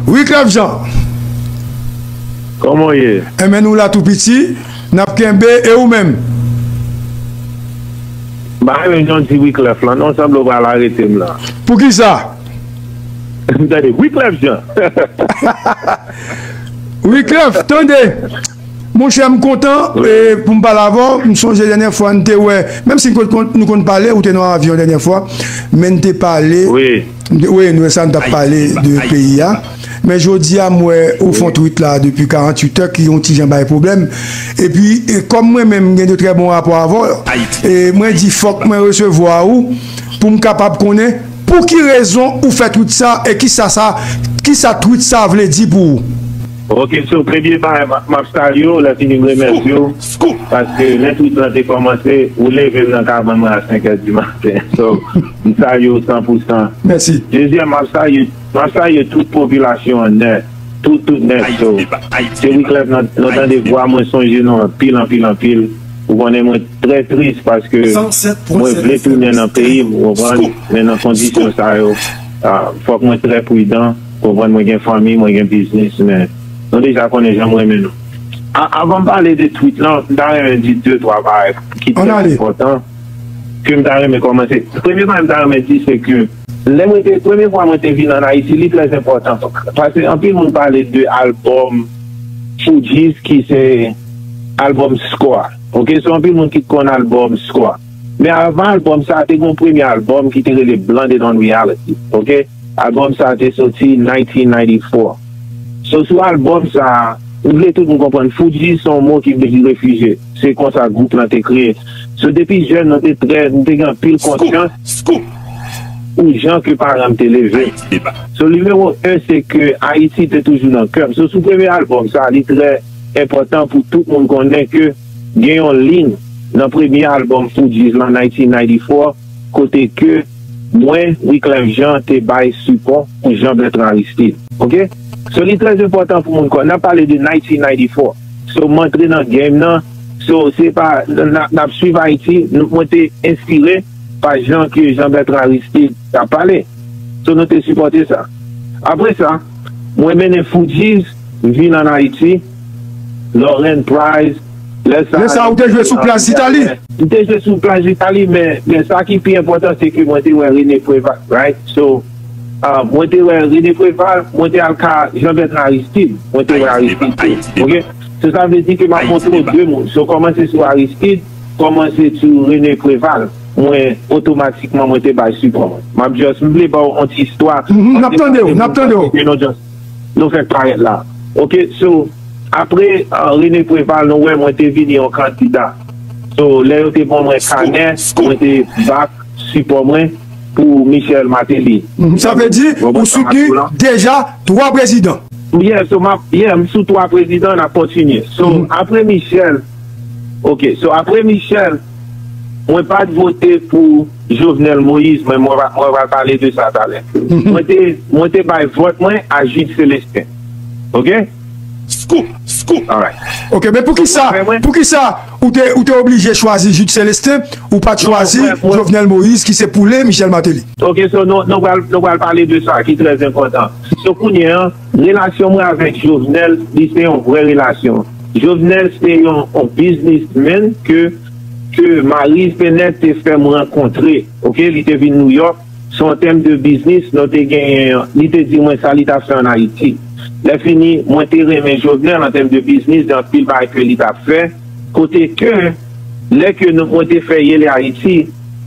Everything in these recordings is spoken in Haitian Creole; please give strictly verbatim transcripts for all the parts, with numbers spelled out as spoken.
Wiclef Jean. Kòman w ye? Enben, nou la tou piti, n ap kenbe, e ou menm? M pa renmen jan w di Wiclef lan, non, sanble w pral arete m la. Poukisa? M tande Wiclef Jean. Wiclef, tande! Monchè, m kontan e, pou m pale avè w. M sonje dènyè fwa n te wè, menm si n konn, konn, nou konn pale, ou te nan avyon dènyè fwa, men n te pale. Wi, nou wè sa n t ap pale de peyi a. Men jodi a, m wè ou fè yon tweet la depi karanntuit è ki yon ti jan bay pwoblèm. Epi, e, kòm mwen menm, m gen de trè bon rapò avè w, e mwen di fòk mwen resevwa ou pou m kapab konnen pou ki rezon ou fè tweet sa e kisa sa, kisa tweet sa vle di pou ou. Ok, so premye bagay, m ap salye w, lè fini m remèsye w, paske lè tweet lan te kòmanse, ou leve m nan kabann mwen a senk è di maten. So, m salye w san pou san. Mèsi. Dezyèm, m ap salye, m ap salye tout popilasyon an nèt, tout, tout nèt. So, se Wiclef, lè w tande vwa mwen, sonje nou anpil, anpil, anpil. Ou konnen mwen trè tris paske mwen vle tounen nan peyi m, ou konprann? Men nan kondisyon sa yo, fòk mwen trè pridan. Konprann, mwen gen fanmi, mwen gen biznis, men nou deja konnen jan m renmen nou. Avan m pale de tweet lan, m ta renmen di de twa bagay ki trè enpòtan ke m ta renmen kòmanse. Premye bagay m ta renmen di se ke lè mwen te, premye fwa mwen te vin ann Ayiti, li trè enpòtan. Paske anpil moun pale de albòm Fugees ki se albòm Score. Ok, so anpil moun ki konn albòm Score. Men avan albòm sa, te gen yon premye albòm ki te rele Blunted on Reality. Ok, albòm sa te soti nineteen ninety-four. So, sou albòm sa, m vle tout moun konprann, Fugees se yon mo ki vle di refijye. Se konsa gwoup lan te kreye. So, depi jèn, nou te trè, nou te gen anpil konsyans pou jan ke paran m te leve. So, nimewo en, se ke Ayiti te toujou nan kè m. So, sou premye albòm sa, li trè enpòtan pou tout moun konnen ke gen yon liy nan premye albòm Fugees lan, nineteen ninety-four, kote ke mwen, Wiclef Jean, te bay sipò pou Jean Bertrand Aristide. Ok? So, li trè enpòtan pou moun konn. N ap pale de nineteen ninety-four. So, m antre nan game nan. So, se pa, n ap, n ap swiv Ayiti, nou, mwen te enspire pa jan ke Jean Bertrand Aristide t ap pale. So, nou te sipòte sa. Apre sa, mwen mennen Fugees vin ann Ayiti, Laurent Pryce, lè sa. Lè sa, ou te jwe sou plaj Itali? M te jwe sou plaj Itali, men, men sa ki pi enpòtan, se ke mwen te wè René Préval, right? So, ah, mwen te wè René Préval, mwen te al ka Jean Bertrand Aristide, mwen te wè Aristide tou. Ok? So, sa vle di ke m ap montre w de moun. So, kòmanse sou Aristide, kòmanse sou René Préval. Mwen, otomatikman, mwen te bay sipò mwen. M ap just, m vle ba w yon ti istwa. Mhm, n ap tande w, n ap tande w. Ke nou just, nou fèk parèt la. Ok, so, apre, ah, René Préval, nou wè mwen te vini yon kandida. So, lè yo te ban mwen kanè, mwen te back sipò mwen pou Michel Martelly. Mhm, sa vle di, ou soutni deja twa prezidan. Yeah, so m ap, yeah, m sou twa prezidan, n ap kontinye. So, apre Michel, ok, so, apre Michel, mwen pa t vote pou Jovenel Moïse, men mwen va, mwen va pale de sa talè. Mwen te, mwen te bay vòt mwen a Jude Célestin. Ok? Scoop! Scoop! Alright. Ok, men poukisa, poukisa ou te, ou te oblije chwazi Jude Célestin, ou pa t chwazi Jovenel Moïse ki se poule Michel Martelly? Ok, so nou, nou pral, nou pral pale de sa ki trè enpòtan. So kounye an, relasyon mwen avèk Jovenel, li se yon vrè relasyon. Jovenel se yon, yon businessman ke, ke Maryse Bennett te fè m rankontre. Ok, li te vin New York. So, an tèm de biznis, nou te genyen, li te di mwen sa li t ap fè ann Ayiti. Lè fini, mwen te renmen Jovenel an tèm de biznis, gen anpil bagay ke li t ap fè. Kote ke, lè ke nou, mwen te fè Yele Ayiti,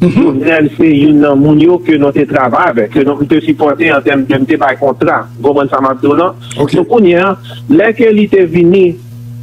Jovenel se youn nan moun yo ke nou te travay avèk, ke nou, m te sipòte an tèm de, m te bay kontra. Ou konprann sa m ap di w lan? So, kounye an, lè ke li te vini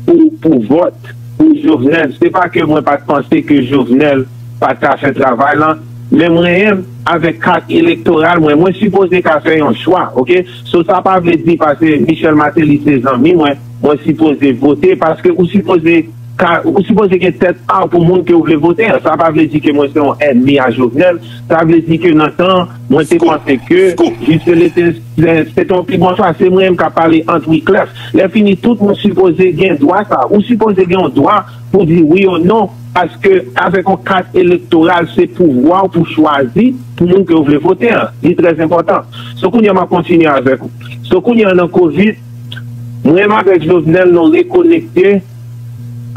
pou, pou vòt, pou Jovenel, se pa ke mwen pa t panse ke Jovenel pa t ka fè travay lan, men mwen menm, avèk kat elektoral mwen, mwen sipoze ka fè yon chwa, ok? So, sa pa vle di paske Michel Martelly se zanmi mwen, mwen sipoze vote, paske ou sipoze ka, ou sipoze gen tèt a pou moun ke w vle vote an. Sa pa vle di ke mwen se yon ènmi a Jovenel. Sa vle di ke nan tan, mwen te panse ke Jis Felete se, se te yon pi bon chwa. Se mwen menm k ap pale ant Wyclef. Lè fini, tout moun sipoze gen dwa sa. Ou sipoze gen yon dwa pou di wi ou non, paske avèk yon kat elektoral, se pouvwa w pou chwazi pou moun ke w vle vote an. Li trè enpòtan. So, kounye a, m ap kontinye avèk ou. So, kounye a, nan kovid, mwen menm avèk Jovenel, nou rekonekte,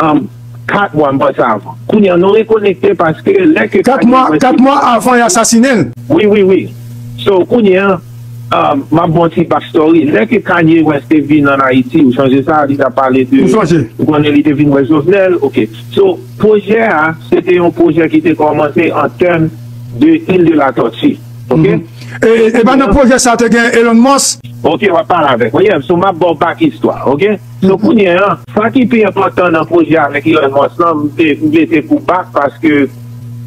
um, kat mwa, m panse, avan. Kounye a, nou rekonekte paske lè ke Kat mwa, kat mwa avan y asasinen l. Wi, wi, wi. So, kounye a, um, m ap ba w ti backstory. Lè ke Kanye West te vin ann Ayiti, ou sonje sa, li t ap pale de, ou konnen li te vin wè Jovenel, ok. So, pwojè a, se te yon pwojè ki te kòmanse an tèm de Île de la Tortue, ok? E, e pa nan pwojè sa te gen Elon Musk? Ok, w ap pale avèk mwen. Yeah, so, m ap ba w back istwa, ok? So, kounye a, sa ki pi enpòtan nan pwojè avèk Elon Musk lan, m te, m te pou back paske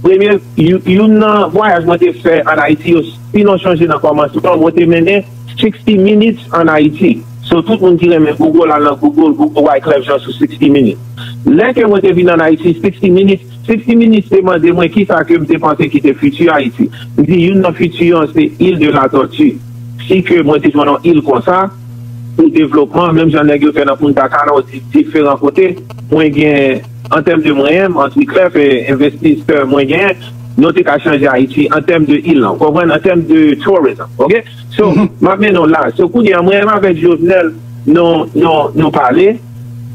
premye, you- youn nan vwayaj mwen te fè ann Ayiti yo, si nou sonje nan kòmansman, mwen te mennen sixty Minutes ann Ayiti. So, tout moun ki renmen Google, al nan Google, Google Wyclef Jean sou sixty Minutes. Lè ke mwen te vin ann Ayiti, sixty Minutes, sixty Minutes te mande mwen kisa ke m te panse ki te fiti Ayiti. M di, youn nan fiti an, se Île de la Tortue. Si ke mwen te jwenn yon il konsa, pou devlopman, menm jan nèg yo fè nan Punta Cana, di- diferan kote, mwen gen, an tèm de mwen menm, an Wyclef, e envestisè mwen gen, nou te ka chanje Ayiti an tèm de il lan, ou konprann, an tèm de tourism, ok? So, m ap mennen w la. So, kounye a, mwen menm avèk Jovenel, nou, nou, nou pale.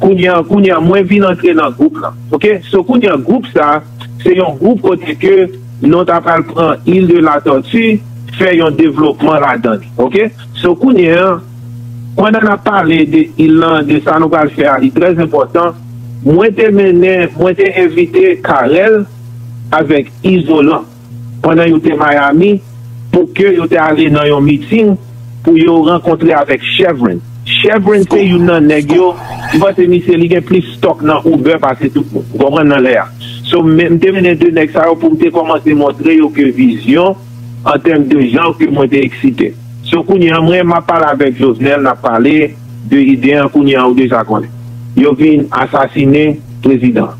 Kounye a, kounye a, mwen vin antre nan gwoup lan, ok? So, kounye a, gwoup sa, se yon gwoup kote ke nou ta pral pran Île de la Tortue, fè yon devlopman ladan li, ok? So, kounye a, pandan n ap pale de il lan, de sa nou pral fè a, li trè enpòtan. Mwen te mennen, mwen te envite Carel avèk Izolan pandan yo te Miami pou ke yo te ale nan yon miting pou yo rankontre avèk Chevron. Chevron se youn nan nèg yo, m panse misye li gen plis stòk nan Uber pase tout moun. Ou konprann nan lè a. So, men- m te mennen de nèg sa yo pou m te kòmanse montre yo ke vizyon an tèm de jan ke mwen te eksite. So, kounye a, mwen, m ap pale avèk Jovenel, n ap pale de ide an, kounye a, ou deja konnen. Yo vin asasinen prezidan an.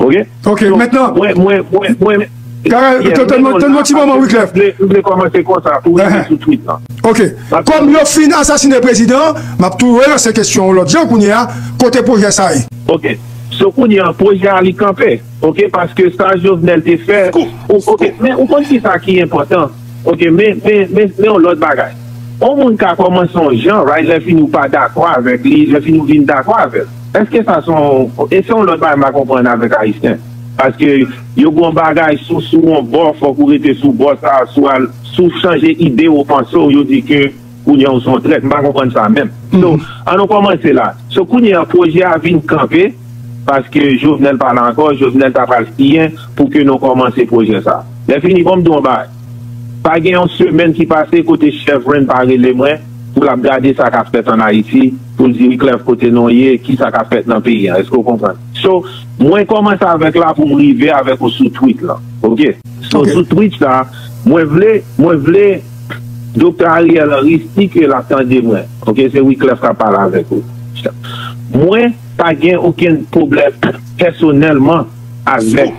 Ok? Ok, So, mentnan, mwen, mwen, mwen, mwen, Carel, yeah, tann mwen, tann mwen ti moman, Wyclef. M vle, m vle kòmanse konsa pou rive sou tweet lan. Ok. Kòm yo fin asasinen prezidan an, m ap tou relanse kesyon an lòt jan kounye a, kote pwojè sa ye? Ok. So, kounye a, pwojè a li kanpe. Ok, paske sa Jovenel te fè, ou, ok, men ou konn ki sa ki enpòtan? Ok, men, men, men, men yon lòt bagay. Yon moun ka kòmanse yon jan, right, lè fini ou pa dakò avèk li, lè fini ou vin dakò avè l. Èske sa se yon, e se yon lòt bagay m pa konprann avèk Ayisyen? Paske yo gen yon bagay, sou, sou yon bò, fòk ou rete sou bò sa, sou al, sou chanje ide ou panse w, yo di ke kounye a ou se yon trèt. M pa konprann sa menm. So, ann nou kòmanse la. So, kounye a, pwojè a vin kanpe, paske Jovenel pa la ankò, Jovenel ta pral siyen pou ke nou kòmanse pwojè sa. Lè fini, bon, m di w yon bagay. Pa gen yon semèn ki pase kote Chevron pa rele mwen pou l ap gade sa k ap fèt ann Ayiti, pou l di, Wyclef, kote nou ye, ki sa k ap fèt nan peyi a, èske w konprann? So, mwen kòmanse avèk la pou m rive avèk ou sou tweet lan, ok? So, sou tweet sa, mwen vle, mwen vle Doktè Ariel Henry, si ke l ap tande mwen, ok, se Wyclef k ap pale avèk ou. Mwen pa gen okenn pwoblèm pèsonèlman avèk,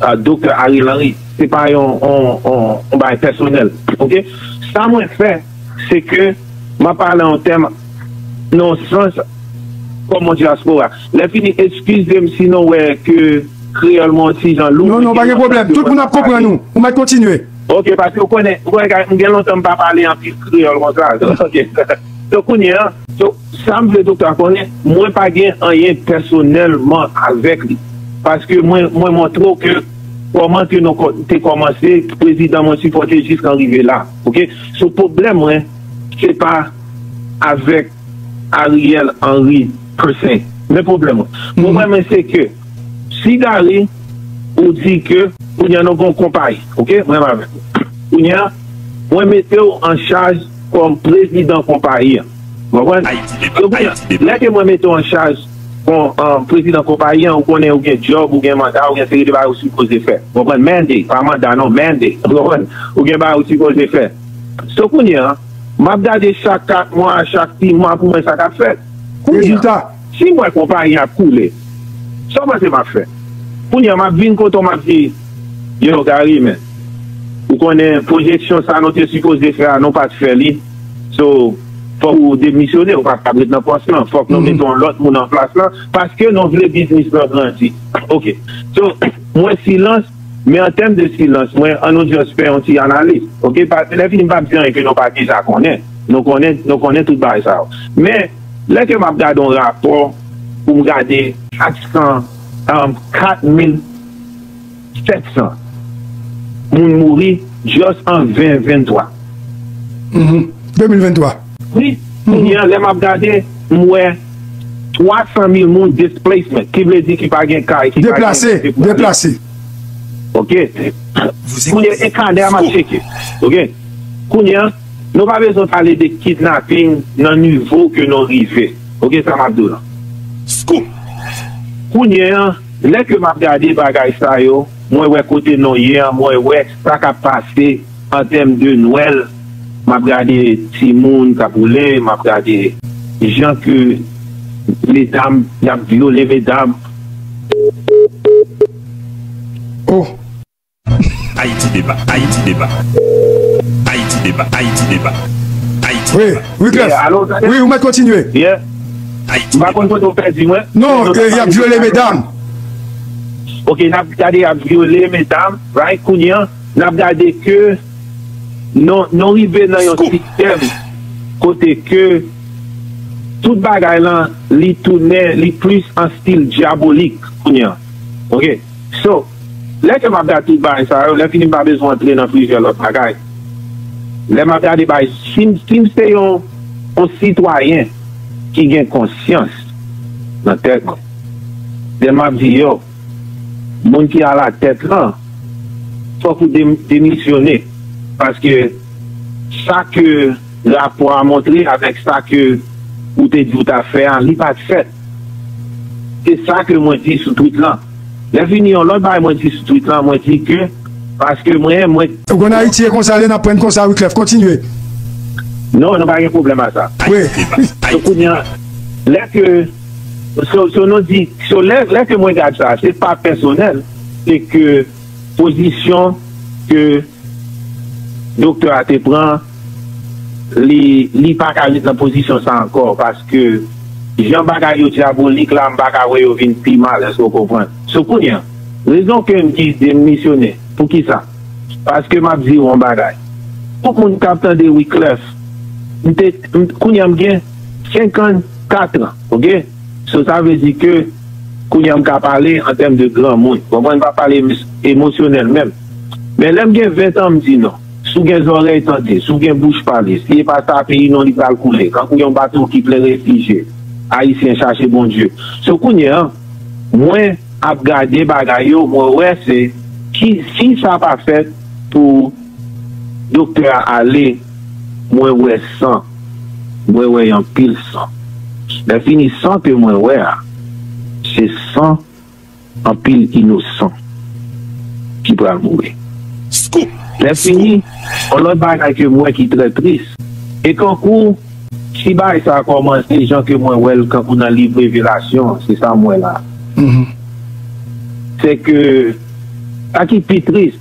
ah, Doktè Ariel Henry. Se pa yon, yon, yon, yon bagay pèsonèl, ok? Sa mwen fè, se ke m ap pale an tèm, nan yon sans, kòm yon dyaspora. Lè fini, eskize m si nou wè ke kreyòl mwen yon ti jan lou. Non, non, pa gen pwoblèm. Tout moun ap konprann ou. Ou mèt kontinye. Ok, paske ou konnen, ou konnen, m gen lontan m pa pale anpil kreyòl konsa. Ok. So, kounye a, so, sa m vle doktè a konnen, mwen pa gen anyen pèsonèlman avèk li. Paske mwen, mwen montre w ke kòman ke nou kò- te kòmanse, prezidan mwen sipòte jiska n rive la. Ok? So, pwoblèm mwen, se pa avèk Ariel Henry per se. Men pwoblèm mwen. Pwoblèm mwen, se ke si Gary ou di ke kounye a nou gen yon konpayi, ok? Mwen menm avèk ou. Kounye a, mwen mete w an chaj kòm prezidan konpayi an. Ou konprann? So, kounye a, lè ke mwen mete w an chaj kon, an, prezidan konpayi an, ou konnen ou gen djòb, ou gen manda, ou gen seri de bagay ou sipoze fè. Ou konprann? Mandate, pa manda non, mandate. Ou konprann? Ou gen bagay ou sipoze fè. So, kounye a, m ap gade chak kat mwa, chak sis mwa pou mwen sa k ap fèt. Kounye a, rezilta. Si m wè konpayi ap koule, sa w panse m ap fè? Kounye a, m ap vin kote w, m ap di, yo, Gary, men, ou konnen pwojeksyon sa nou te sipoze fè a, nou pa t fè li. So, fòk ou demisyone, ou pa kab ret nan pòs lan. Fòk nou mete yon lòt moun an plas lan, paske nou vle biznis lan grandi. Oke. So, mwen silans, men an tèm de silans, mwen, an nou just fè yon ti analiz. Oke? Pa, lè fini, m p ap di anyen ke nou pa deja konnen. Nou konnen, nou konnen tout bagay sa yo. Men, lè ke m ap gade yon rapò, pou m gade kat san, um, kat mil sèt san moun mouri just an ven venntwa. Mhm. De mil venntwa. Wi, kounye a, lè m ap gade, m wè twa san mil moun displacement, ki vle di ki pa gen kay, ki pa gen kote pou ale. Deplase, deplase. Oke. Kounye a, e kanè a m ap tcheke. Oke. Kounye a, nou pa bezwen pale de kidnaping nan nivo ke nou rive. Oke, sa m ap di w lan. Kounye a, lè ke m ap gade bagay sa yo, mwen wè kote nou ye a, mwen wè sa k ap pase an tèm de Nwèl. M ap gade timoun k ap woule, m ap gade jan ke medam, y ap vyole medam. Oh. Ayiti Deba, Ayiti Deba. Ayiti Deba, Ayiti Deba. Ayiti Deba. Wi, Wyclef. Yeah, alo, tande? Wi, ou mèt kontinye. Yeah. Ayiti Deba. M pa konn kote w pèdi mwen. Non, eh, y ap vyole medam. Ok, n ap gade y ap vyole medam, right, kounye a, n ap gade ke nou, nou rive nan yon sistèm kote ke tout bagay lan, li tounen, li plis an stil dyabolik kounye a. Ok? So, lè ke m ap gade tout bagay sa yo, lè fini m pa bezwen antre nan plizyè lòt bagay. Lè m ap gade bagay, si m, si m se yon, yon sitwayen ki gen konsyans nan tèt mwen, lè m ap di yo, moun ki alatèt lan, fòk ou dem-, demisyone. Paske sa ke rapò a montre avèk sa ke ou te di ou t ap fè a, li pa t fèt. Se sa ke mwen di sou tweet lan. Lè fini, yon lòt bagay mwen di sou tweet lan, mwen di ke, paske mwen, mwen Ou konn Ayiti e konsa, lè n ap pran konsa, Wyclef, kontinye. Non, nou pa gen pwoblèm a sa. Wi. So, kounye a, lè ke, so, so nou di, so lè, lè ke mwen gade sa, se pa pèsonèl, se ke pozisyon ke doktè a te pran, li, li pa ka ret nan pozisyon sa ankò, paske jan bagay yo dyabolik la, m pa ka wè yo vin pi mal, èske w konprann? So, kounye a, rezon ke m di demisyone, poukisa? Paske m ap di w yon bagay. Tout moun k ap tande Wyclef, m te, m, kounye a m gen senkannkat an, oke? So, sa vle di ke kounye a m ka pale an tèm de granmoun. Konprann, m pa pale emo-, emosyonèl menm. Men lè m gen ven tan, m di non. Si w gen zòrèy tande, si w gen bouch pale, si e pa sa peyi nou li pral koule, kankou yon bato ki plen refijye, Ayisyen chache Bondye. So kounye a, mwen ap gade bagay yo, mwen wè se ki, si sa pa fèt pou doktè a ale, mwen wè san, mwen wè anpil san. Lè fini san ke mwen wè a, se san anpil inosan ki pral mouri. Lè fini, yon lòt bagay ke m wè ki trè tris, e kankou si bagay sa a kòmanse jan ke mwen wè l kankou nan liv Revelasyon, se sa m wè la. Se ke, sa ki pi tris,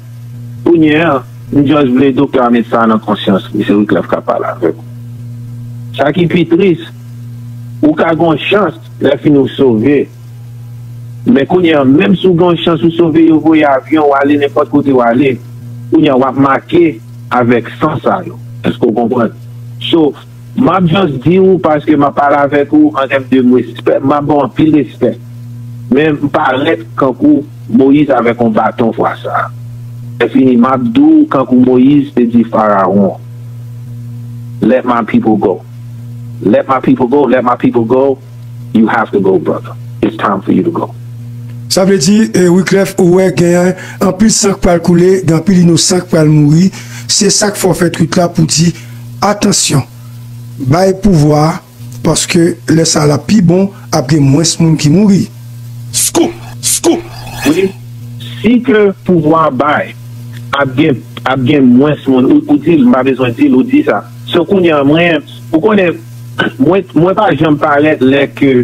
kounye a, m just vle doktè a met sa nan konsyans li, se Wyclef k ap pale avè w. Sa ki pi tris, ou ka gen yon chans, lè fini w sove, men kounye a, menm si w gen yon chans ou sove, yo voye avyon, w ale nenpòt kote w ale, kounye a, w ap make avèk san sa yo. Èske w konprann? So, m ap just di w, paske m ap pale avèk ou an tèm de respè, m ap ba w anpil respè. Men m parèt kankou Moyiz avèk yon baton fwa sa a. Lè fini, m ap di w kankou Moyiz te di Farawon, "Let my people go. Let my people go. Let my people go. You have to go, brother. It's time for you to go." Sa vle di, eh, Wyclef, ou wè gen anpil san k pral koule, gen anpil inosan k pral mouri. Se sa k fè w fè tweet la pou di, atansyon, bay pouvwa a, paske lè sa a l ap pi bon, ap gen mwens moun ki mouri. Scoop! Scoop! Wi, si ke pouvwa a bay, ap gen, ap gen mwens moun. Ou, ou di l, m pa bezwen di l, ou di sa. So, kounye a, mwen, ou konnen, mwen, mwen pa janm parèt lè ke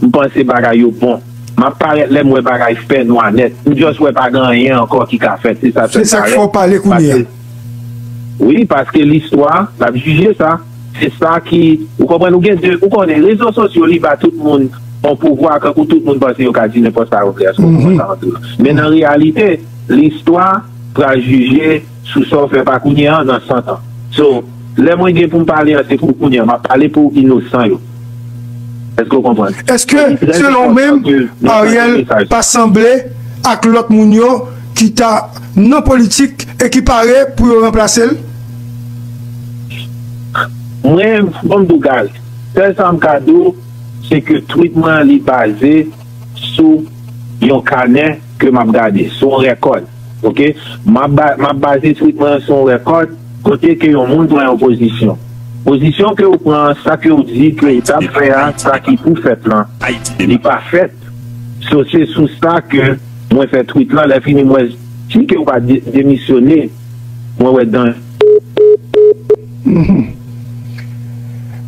m panse bagay yo bon. M ap parèt lè m wè bagay fè nwa nèt. M just wè pa gen anyen ankò ki ka fèt. Se sa fè m parèt. Se sa k fè w pale kounye a. Paske, wi, paske listwa, l ap jije sa. Se sa ki, ou konprann, ou gen de, ou konnen, rezo sosyo li ba tout moun yon pouvwa, kankou tout moun panse yo ka di nenpòt sa yo vle, èske w konprann sa m ap di w la? Men nan reyalite, listwa pral jije sou sa w fè pa kounye a nan san tan. So, lè mwen gen pou m pale an, se pou kounye a, m ap pale pou inosan yo. Èske w konprann? Èske, selon w menm, Ariel pa sanble ak lòt moun yo ki ta nan politik e ki pare pou yo ranplase l? Mwen, ban m di w, Gary, sèl sa m ka di w, se ke tweet mwen an, li baze sou yon kanè ke m ap gade, sou yon rèkòd. Oke? M ap ba-, m ap baze tweet mwen an sou yon rèkòd kote ke yon moun pran yon pozisyon. Pozisyon ke w pran an, sa ke w di ke w t ap fè a, sa ki pou fèt lan, li pa fèt. So, se sou sa ke mwen fè tweet lan. Lè fini, mwen di ke w pa de-, demisyone. Mwen wè dan.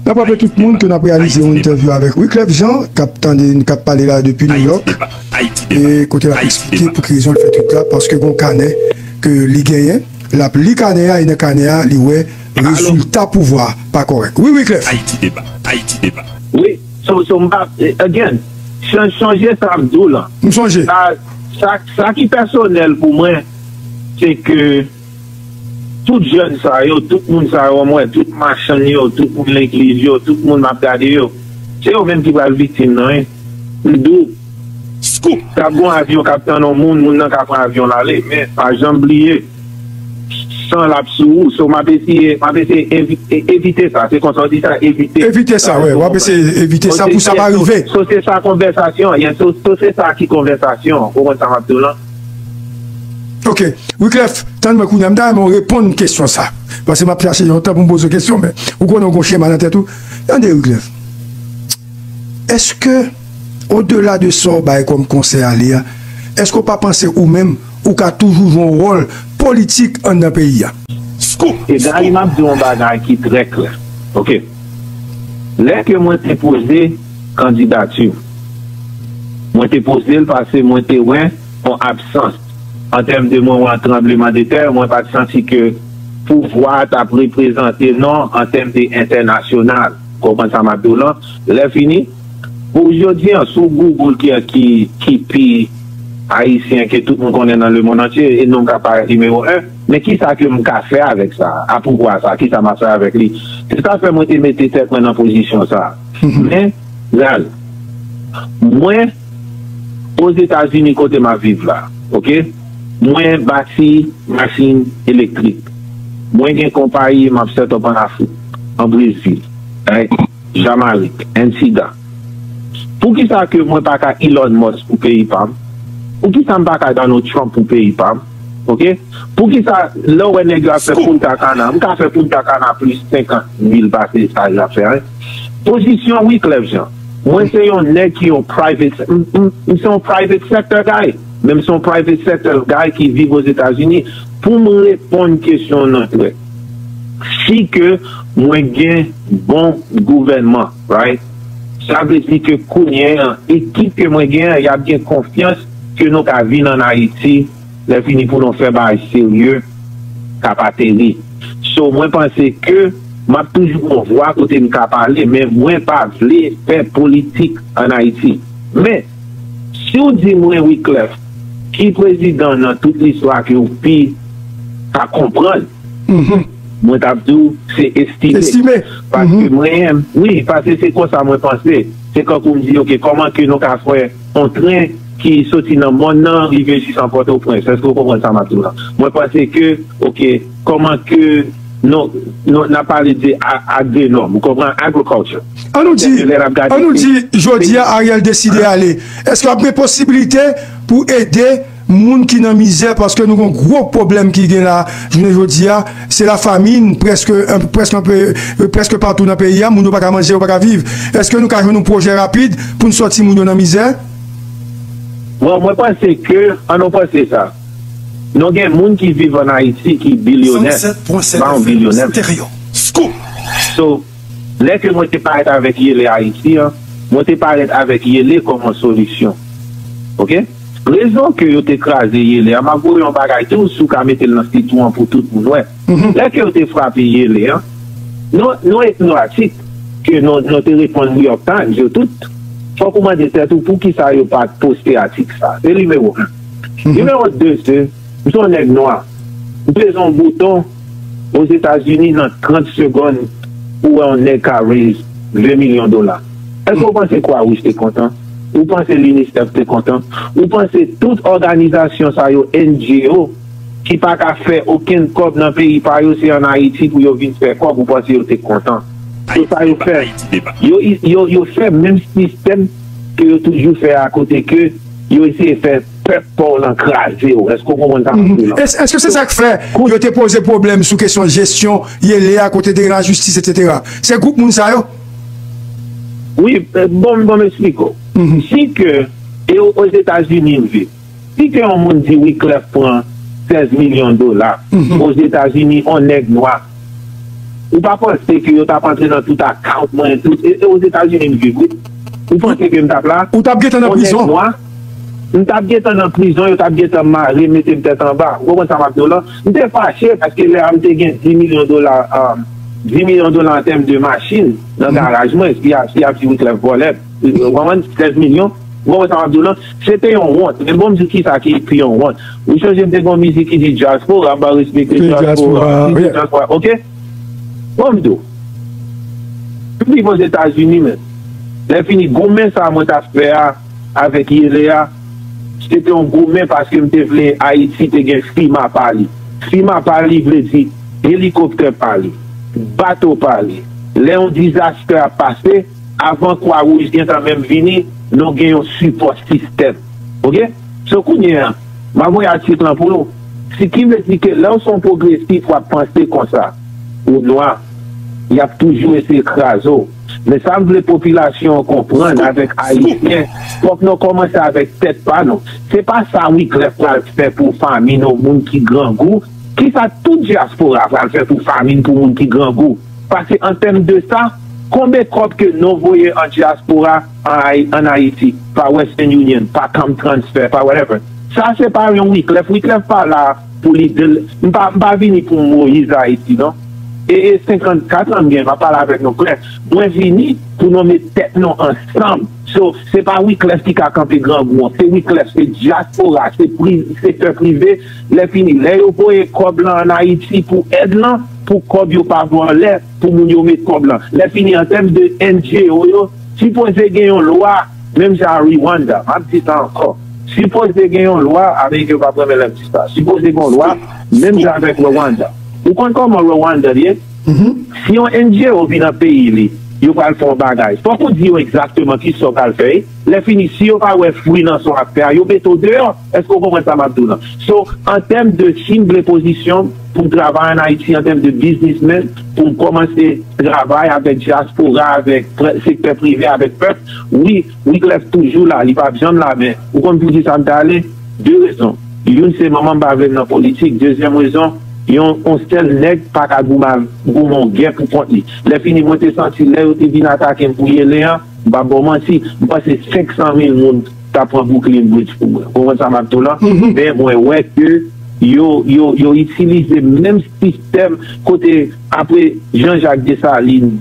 N ap raple tout moun ke n ap reyalize yon entèvyou avèk Wyclef Jean, k ap tande, k ap pale la depi New York. E kote l ap eksplike pou ki rezon l fè tweet la, paske gon kanè ke li genyen, l ap li kanè a, e nan kanè a, li wè rezilta pouvwa pa kòrèk. Wi, Wyclef. Wi, so, so, m pa, again, chan-, chanje sa m di w lan. M sonje. Sa, sa, sa ki pèsonèl pou mwen, se ke tout jèn sa yo, tout moun sa yo, mwen, tout machann yo, tout moun legliz yo, tout moun m ap gade yo, se yo menm ki pral viktim nan, wi. M di w, Scoop! K ap gon avyon k ap tann yon moun, moun nan ka pran avyon l ale, men pa janm bliye, san l ap sou ou. So, m ap eseye, m ap eseye evi-, e-, evite sa. Se konsa w di sa, evite. Evite sa, wi. W ap eseye evite sa pou sa pa rive. So, se sa konvèsasyon an. Yeah, so, so, se sa ki konvèsasyon an. Ou konprann sa m ap di w lan? Ok. Wyclef, tann mwen kounye a. M ta renmen w reponn kesyon sa. Paske m ap chache yon tan pou m poze w kesyon, men ou konnen w gon chema nan tèt ou. Tande, Wyclef. Èske, odela de sa w bay kòm konsèy ale a, èske w pa panse ou menm, ou ka toujou jwe yon wòl politik anndan peyi a? Scoop! E Gary, m ap di w yon bagay ki trè klè. Oke. Lè ke mwen te poze kandidati, mwen te poze l paske mwen te wè yon absans. An tèm de mwen wè yon tranblemanntè, mwen pa t santi ke pouvwa a t ap reprezante non an tèm de entènasyonal. Konprann sa m ap di w lan? Lè fini, pou jodi an, si w Google ki, ki, ki pi ayisyen ke tout moun konnen nan lemonn antye, e non m ka parèt nimewo en, men kisa ke m ka fè avèk sa, a pouvwa sa, kisa m ap fè avèk li? Se sa fè mwen te mete tèt mwen nan pozisyon sa. Men, Ral, mwen, Ozetazini kote m ap viv la, oke? Mwen bati machin elektrik. Mwen gen konpayi m ap set up an Afrik, an Brezil, right? Jamarik, Antigua. Poukisa ke mwen pa ka Elon Musk pou peyi pa m? Poukisa m pa ka Donald Trump pou peyi pa m? Oke? Poukisa lè w wè nèg yo ap fè Punta Cana, m ka fè Punta Cana plis senkant mil pase sa y ap fè a? Pozisyon Wyclef Jean. Mwen se yon nèg ki yon private, m, m, m se yon private sector guy. Men m se yon private sector guy ki viv Ozetazini. Pou m reponn kesyon w nan trè, si ke mwen gen bon gouvènman, right? Sa vle di ke kounye an, ekip ke mwen gen an, y ap gen konfyans ke nou ka vin ann Ayiti, lè fini pou nou fè bagay serye k ap ateri. So, mwen panse ke m ap toujou gon vwa kote m ka pale, men mwen pa vle fè politik ann Ayiti. Men, si w di mwen, Wyclef, ki prezidan nan tout listwa ke w pi ka konprann, mwen t ap di w se Estimé. Estimé. Paske mwen, wi, paske se konsa mwen panse. Se kankou m di, oke, kòman ke nou ka fè yon tren ki soti nan mòn nan rive jis an Pòtoprens? Èske w konprann sa m ap di w la? Mwen panse ke, oke, kòman ke nou, nou, n ap pale de a-, agrenòm, ou konprann, agriculture. An nou di, an nou di, jodi a, Ariel deside ale. Èske ap gen posibilite pou ede moun ki nan mizè, paske nou gon gwo pwoblèm ki gen la jounen jodi a, se la famine, prèske, prèske, prèske patou nan peyi a, moun yo pa ka manje, yo pa ka viv. Èske nou ka jwenn yon pwojè rapid pou n sòti moun yo nan mizè? Bon, mwen panse ke, an nou panse sa, nou gen moun ki viv ann Ayiti ki bilyonè, pa yon bilyonè. So, lè ke mwen te parèt avèk Yele Ayiti an, mwen te parèt avèk Yele kòm yon solisyon. Oke? Rezon ke yo te kraze Yele a, m ap voye yon bagay tou, si w ka mete l nan sit ou an pou tout moun wè. Lè ke yo te frape Yele a, nou, nou ekri yon atik ke nou, nou te reponn New York Times, yo tout. Fòk ou mande tèt ou poukisa yo pa t poste atik sa. Se nimewo en. Nimewo de, se, m se yon nèg nwa. M peze yon bouton Ozetazini nan trant segonn pou wè yon nèg ka raise ven milyon dola. Èske w panse Kwa Wouj te kontan? Ou panse Unicef te kontan? Ou panse tout òganizasyon sa yo, N G O, ki pa ka fè okenn kòb nan peyi pa yo, se ann Ayiti pou yo vin fè kòb, ou panse yo te kontan? Se sa yo fè. Yo, yo, yo fè menm sistèm ke yo toujou fè a, kote ke yo eseye fè pèp pa w lan kraze w. Èske w konprann sa m ap di w lan? Es-, èske se sa k fè yo te poze pwoblèm sou kesyon jesyon Yele a, kote te gen lajistis, etsetera? Se gwoup moun sa yo? Wi, eh, bon, bon, m eksplike w. Si ke, e Ozetazini m viv, si ke yon moun di Wyclef pran sèz milyon dola Ozetazini, yon nèg nwa, ou pa panse ke yo t ap antre nan tout account mwen, tout, e, e Ozetazini m viv, wi. Ou panse ke m t ap la? Ou t ap gentan nan prizon. Yon nèg nwa, m t ap gentan nan prizon, yo t ap gentan mare m, mete m tèt anba. Ou konprann sa m ap di w lan? M te fache paske lè a m te gen dis milyon dola, um, dis milyon dola an tèm de machin nan garaj mwen, si y a, si y ap di Wyclef vòlè, ou konprann, sèz milyon, ou konprann sa m ap di w lan? Se te yon wont. Men bon, m di w kisa ki pi yon wont. Ou sonje m te gen yon mizik ki di dyaspora, m pa respekte dyaspora. Ki di dyaspora, oke? Bon, m di w. M viv Ozetazini, men. Lè fini, goumen sa mwen t ap fè a, avèk Yele a, se te yon goumen paske m te vle Ayiti te gen FEMA pa li. FEMA pa li vle di elikoptè pa li, bato pa li. Lè yon dizastè ap pase, avan Kwa Wouj gentan menm vini, nou gen yon sipò sistèm. Oke? So, kounye a, m a voye atik lan pou nou. Si ki vle di ke lè w se yon pwogresif, w ap panse konsa, ou nwa, y ap toujou eseye kraze w. Men sa m vle popilasyon an konprann avèk Ayisyen, fòk nou kòmanse avèk tèt pa nou. Se pa sa Wyclef pral fè pou fanmi nou, moun ki grangou. Kisa tout dyaspora pral fè pou fanmi n, pou moun ki grangou? Paske an tèm de sa, konbe kòb ke nou voye an dyaspora an Ay-, an Ayiti, pa Western Union, pa Comtransfer, pa whatever. Sa se pa yon Wyclef. Wyclef pa la pou li del-, m pa, m pa vini pou Moyiz Ayiti, non. E, e senkannkat an m gen, m ap pale avèk nou klè. Mwen vini pou nou met tèt nou ansanm. So, se pa Wyclef ki ka kanpe grangou an. Se Wyclef, se dyaspora, se pri-, sektè prive. Lè fini, lè yo voye kòb lan an Ayiti pou èd lan, pou kòb yo pa vole anlè, pou moun yo met kòb lan. Lè fini, an tèm de N G O yo, sipoze gen yon lwa, menm jan a Rwanda, m ap di sa ankò. Sipoze gen yon lwa, Ameriken yo p ap renmen lè m di sa. Sipoze gen yon lwa, menm jan avèk Rwanda. Ou konn kòman Rwanda ye? Si yon N G O vin nan peyi li, yo pral fè yon bagay. Fòk ou di yo egzakteman kisa w pral fè. Lè fini, si yo pa wè fwi nan sa w ap fè a, yo mete w deyò. Èske w konprann sa m ap di w lan? So, an tèm de si m vle pozisyon pou m travay ann Ayiti, an tèm de biznismen, pou m kòmanse travay avèk dyaspora, avèk pre-, sektè prive, avèk pèp, wi, Wyclef toujou la, li p ap janm la, men ou konn poukisa m t ale? De rezon. Youn se manman m pa vle m nan politik. Dezyèm rezon, yon, yon sèl nèg pa ka goumen, goumen yon gè pou kont li. Lè fini, mwen te santi lè yo te vin atake m pou Yele an, m p ap ba w manti, m panse senk san mil moun t ap pran Brooklyn Bridge pou mwen. Ou konprann sa m ap di w lan? Men mwen wè ke yo, yo, yo itilize menm sistèm kote apre Jean Jacques Dessalines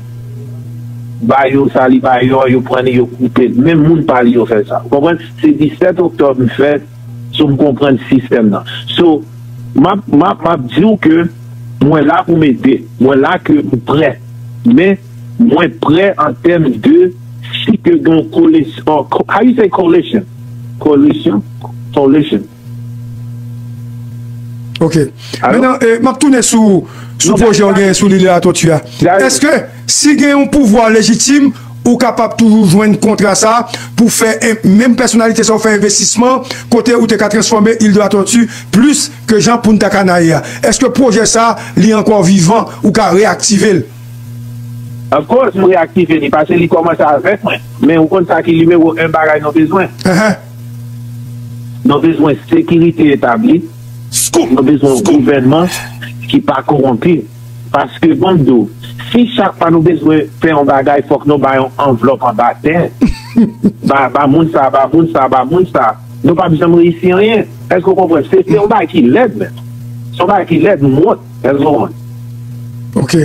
ba yo sa li ba yo, yo pran li, yo koupe l. Menm moun pa li yo fè sa. Ou konprann? Se disèt oktòb m fèt, so m konprann sistèm nan. So, m ap, m ap, m ap di w ke mwen la pou m ede. Mwen la ke m prè. Men, mwen prè an tèm de si ke gen yon kolis-, or co-, how you say coalition? Coalition? Coalition. Ok. Alo? Mentnan, eh, m ap tounen sou, sou pwojè w genyen sou lil Latòti a. Èske, si gen yon pouvwa lejitim, ou kapab toujou jwenn kontra sa pou fè en-, menm pèsonalite sa w fè envestisman, kote ou te ka transfòme Île de la Tortue plis ke jan Punta Cana ye a? Èske pwojè sa, li ankò vivan, ou ka reyaktive l? Of course, m reyaktive li, paske li kòmanse avèk mwen. Men ou konn sa ki nimewo en bagay nou bezwen? Nou bezwen sekirite etabli. Nou bezwen yon gouvènman ki pa kowonpi. Paske, bon, m di w, si chak fwa nou bezwen fè yon bagay, fòk nou bay yon anvlòp anba tè. ba, ba moun sa, ba moun sa, ba moun sa. Nou p ap janm reyisi anyen. Èske w konprann? Se, se yon bagay ki lèd menm. Se yon bagay ki lèd, m wont. Èske w konprann? Ok.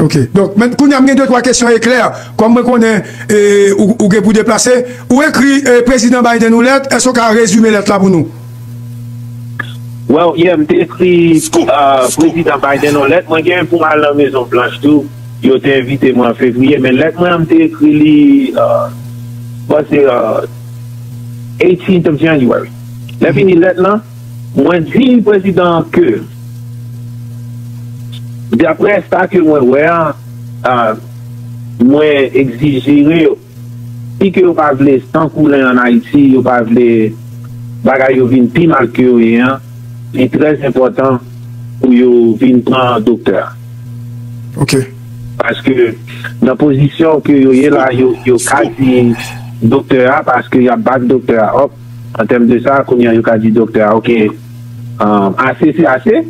Ok. Donk, men kounye a m gen de twa kesyon eklè. Kòm mwen konnen e, ou, ou gen pou deplase, ou ekri e, prezidan Biden yon lèt, èske w ka rezime lèt la pou nou? Well, yeah, m te ekri uh, prezidan Biden yon lèt. Mwen gen pou m al nan Mezon Blanch tou. Yo te envite mwen an fevriye, men lèt mwen an m te ekri li uh, bon, se uh, eighteenth of January. Lè fini lèt lan, mwen di prezidan an ke daprè sa ke mwen wè a, uh, mwen egzijere yo. Si ke yo pa vle san koule ann Ayiti, yo pa vle bagay yo vin pi mal ke yo ye an, li trè enpòtan pou yo vin pran doktè a. Ok. Paske nan pozisyon ke yo ye la, yo, yo ka di doktè a, paske y ap bat doktè a. Hòp, an tèm de sa, kounye a yo ka di doktè a, ok, um, ase se ase,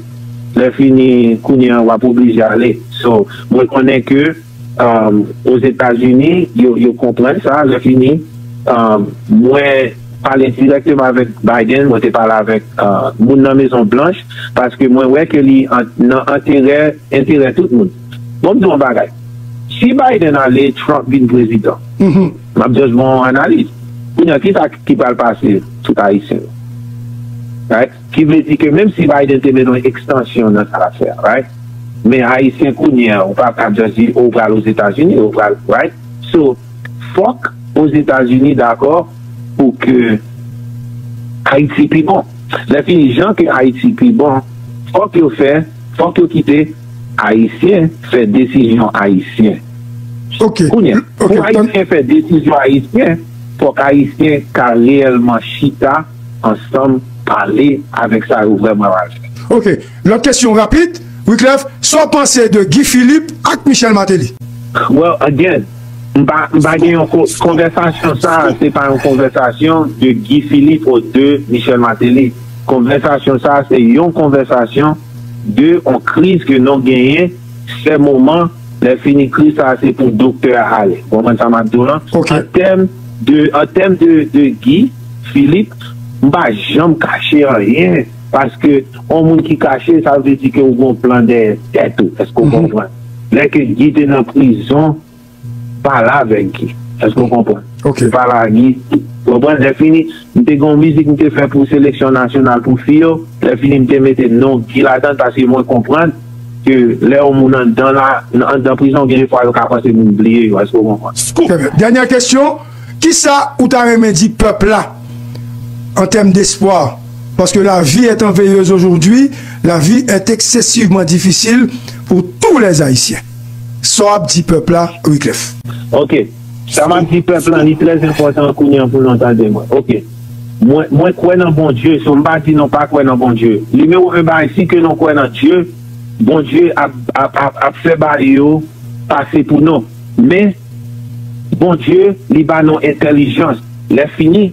lè fini, kounye a w ap oblije ale. So, mwen konnen ke um, Ozetazini, yo, yo konprann sa, lè fini, um, mwen pale dirèkteman avèk Biden, mwen te pale avèk uh, moun nan Mezon Blanch, paske mwen wè ke li an, nan enterè, enterè tout moun. Bon, m di yon bagay. Si Biden ale, Trump vin prezidan, m ap just bon analiz. Kounye a, kisa ki pral pase tout Ayisyen yo? Right? Ki vle di ke menm si Biden te mete yon ekstansyon nan sa l ap fè a, right? Men Ayisyen kounye a, ou pa ka just di, o, ou pral Ozetazini, ou pral, right? So, fòk Ozetazini dakò pou ke Ayiti pi bon. Lè fini, jan ke Ayiti pi bon, fòk yo fè, fòk yo kite Ayisyen fè desizyon Ayisyen. Ok. Kounye a, Ok, pou tann- Ayisyen fè desizyon Ayisyen, fòk Ayisyen ka reyèlman chita ansanm pale avèk sa yo vrèman pral fè. Ok. Lòt kesyon rapid. Wyclef, sa w panse de Guy Philippe ak Michel Martelly? Well, again, m pa, m pa gen yon ko- konvèsasyon sa, se pa yon konvèsasyon de Guy Philippe ou de Michel Martelly. Konvèsasyon sa, se yon konvèsasyon de yon kriz ke nou genyen, se moman, lè fini kriz sa, se pou doktè a ale. Ou konprann sa m ap di w lan? Ok. An tèm de, an tèm de, de Guy Philippe, m pa janm kache anyen. Paske yon moun ki kache, sa vle di ke ou gen yon plan dèyè tèt ou. Èske w konprann? Lè ke Guy te nan prizon, pale avèk Guy. Èske w konprann? Ok. Pale ak Guy. Ou konprann? Lè fini, m te gen yon mizik m te fè pou seleksyon nasyonal pou fi yo. Lè fini, m te mete non Guy ladan l paske mwen konprann ke lè yon moun anndan la, anndan prizon, gen de fwa yo ka panse moun bliye yo. Èske w konprann? Trè byen. Dènyè kesyon, kisa ou ta renmen di pèp la an tèm despwa? Parce que la vie est enveilleuse aujourd'hui, la vie est excessivement difficile pour tous les Haïtiens. Sa w ap di pèp la, Wyclef? Ok. Sa m ap di pèp lan, li trè enpòtan kounye a pou nou tande mwen. Ok. Mwen, mwen kwè nan Bondye, so m pa di nou pa kwè nan Bondye. Nimewo en bagay, si ke nou kwè nan Dye, Bondye ap, ap, ap, ap fè bagay yo pase pou nou. Men, Bondye, li ba nou entèlijans. Lè fini,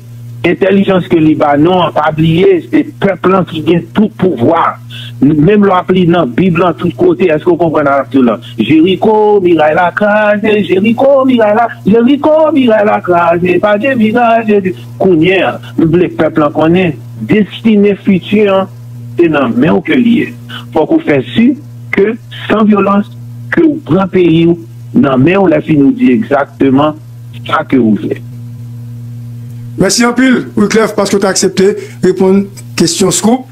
entèlijans ke li ba nou an, pa bliye, se pèp lan ki gen tout pouvwa. Menm lè w ap li nan Bib lan tout kote, èske w konprann sa m ap di w lan? Jeriko, miray la kraze, Jeriko, miray la, Jeriko, miray la kraze, pa gen miray, Jezi. Kounye a, m vle pèp lan konnen, destine fiti an, se nan men w ke li ye. Fòk ou fè si ke, san vyolans, ke ou pran peyi w nan men w, lè fini ou di egzakteman sa ke ou vle. Mèsi anpil, Wyclef, paske w te aksepte reponn kesyon Scoop.